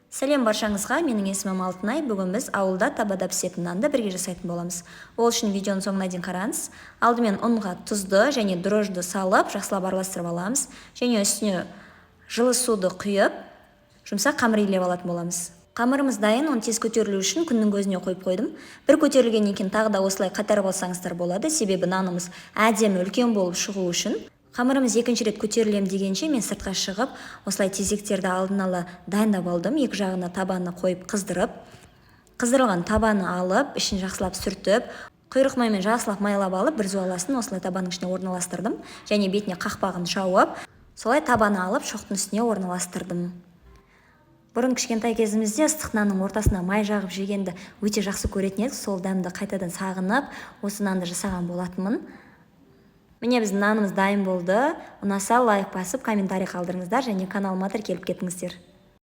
Сәлем баршаңызға, менің есімім Алтынай. Бүгін біз ауылда табада пісетін нанды бірге жасайтын боламыз. Ол үшін видеоның соңына дейін қараңыз. Алдымен ұнға тұзды және дрожжды салып, жақсылап араластырып аламыз. Және үстіне жылы суды құйып, жұмсақ қамыр илеп алатын боламыз. Қамырымыз дайын, оны тез көтерілу үшін күннің көзіне қойып қойдым. Бір көтерілгеннен кейін тағы да осылай қайтарып алсаңыздар болады, себебі нанымыз әдемі үлкен болып шығу үшін. Қамырымыз екінші рет көтерілем дегенше, мен сыртқа шығып, осылай тезектерді алдын ала дайындап алдым. Екі жағына табаны қойып қыздырып, қыздырылған табаны алып, ішін жақсылап сүртіп, құйрық маймен жақсылап майлап алып, бір зуаласын осылай табаның ішіне орналастырдым және бетіне қақпағын жауып, солай табаны алып, шоқтың үстіне орналастырдым. Бұрын кішкентай кезімізде ыстық нанның ортасына май жағып жегенді өте жақсы көретін едік. Сол дәмді қайтадан сағынып, осы нанды жасаған болатынмын. Міне, біздің нанымыз дайын болды. Ұнаса, лайк басып, комментарий қалдырыңыздар және каналыма тіркеліп кетіңіздер.